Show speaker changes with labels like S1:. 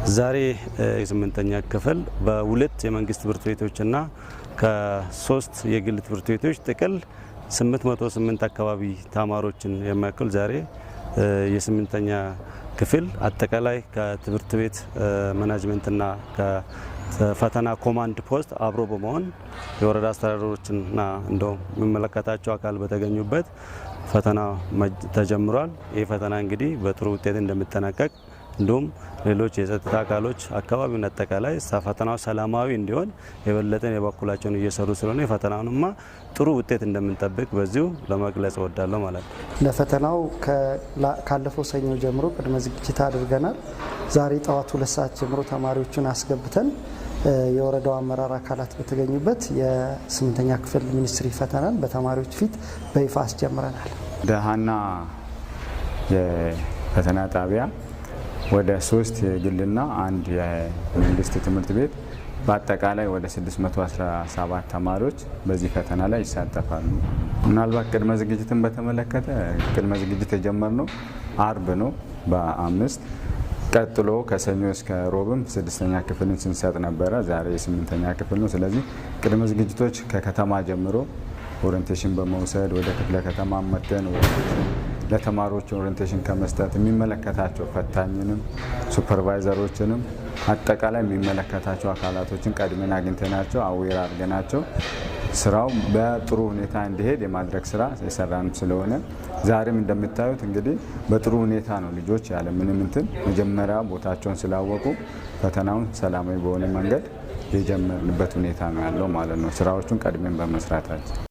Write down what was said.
S1: ዛሬ የስምንተኛ ክፍል በሁለት የመንግስት ትምህርት ቤቶችና ከሶስት የግል ትምህርት ቤቶች ጥቅል 808 አካባቢ ተማሪዎችን የሚያክል ዛሬ የስምንተኛ ክፍል አጠቃላይ ከትምህርት ቤት ማኔጅመንትና ከፈተና ኮማንድ ፖስት አብሮ በመሆን የወረዳ አስተዳደሮችና እንደውም የሚመለከታቸው አካል በተገኙበት ፈተና ተጀምሯል። ይህ ፈተና እንግዲህ በጥሩ ውጤት እንደሚጠናቀቅ እንዲሁም ሌሎች የጸጥታ አካሎች አካባቢውን አጠቃላይ ፈተናው ሰላማዊ እንዲሆን የበለጠን የበኩላቸውን እየሰሩ ስለሆነ የፈተናውንማ ጥሩ ውጤት እንደምንጠብቅ በዚሁ ለመግለጽ እወዳለሁ ማለት ነው።
S2: ለፈተናው ካለፈው ሰኞ ጀምሮ ቅድመ ዝግጅት አድርገናል። ዛሬ ጠዋት 2 ሰዓት ጀምሮ ተማሪዎቹን አስገብተን የወረዳው አመራር አካላት በተገኙበት የስምንተኛ ክፍል ሚኒስትሪ ፈተናን በተማሪዎች ፊት በይፋ አስጀምረናል።
S3: ደሃና የፈተና ጣቢያ ወደ ሶስት የግልና አንድ የመንግስት ትምህርት ቤት በአጠቃላይ ወደ 617 ተማሪዎች በዚህ ፈተና ላይ ይሳተፋሉ። ምናልባት ቅድመ ዝግጅትን በተመለከተ ቅድመ ዝግጅት የጀመርነው አርብ ነው በ5። ቀጥሎ ከሰኞ እስከ ሮብም ስድስተኛ ክፍልን ስንሰጥ ነበረ። ዛሬ የስምንተኛ ክፍል ነው። ስለዚህ ቅድመ ዝግጅቶች ከከተማ ጀምሮ orientation በመውሰድ ወደ ክፍለ ከተማ መተን ለተማሪዎች orientation ከመስጠት የሚመለከታቸው ፈታኝንም ሱፐርቫይዘሮችንም አጠቃላይ የሚመለከታቸው አካላቶችን ቀድመን አግኝተናቸው aware አድርገናቸው ስራው በጥሩ ሁኔታ እንዲሄድ የማድረግ ስራ የሰራንም ስለሆነ ዛሬም እንደምታዩት እንግዲህ በጥሩ ሁኔታ ነው። ልጆች ያለ ምንም እንትን መጀመሪያ ቦታቸውን ስላወቁ ፈተናውን ሰላማዊ በሆነ መንገድ የጀመርንበት ሁኔታ ነው ያለው ማለት ነው። ስራዎቹን ቀድመን በመስራታችን።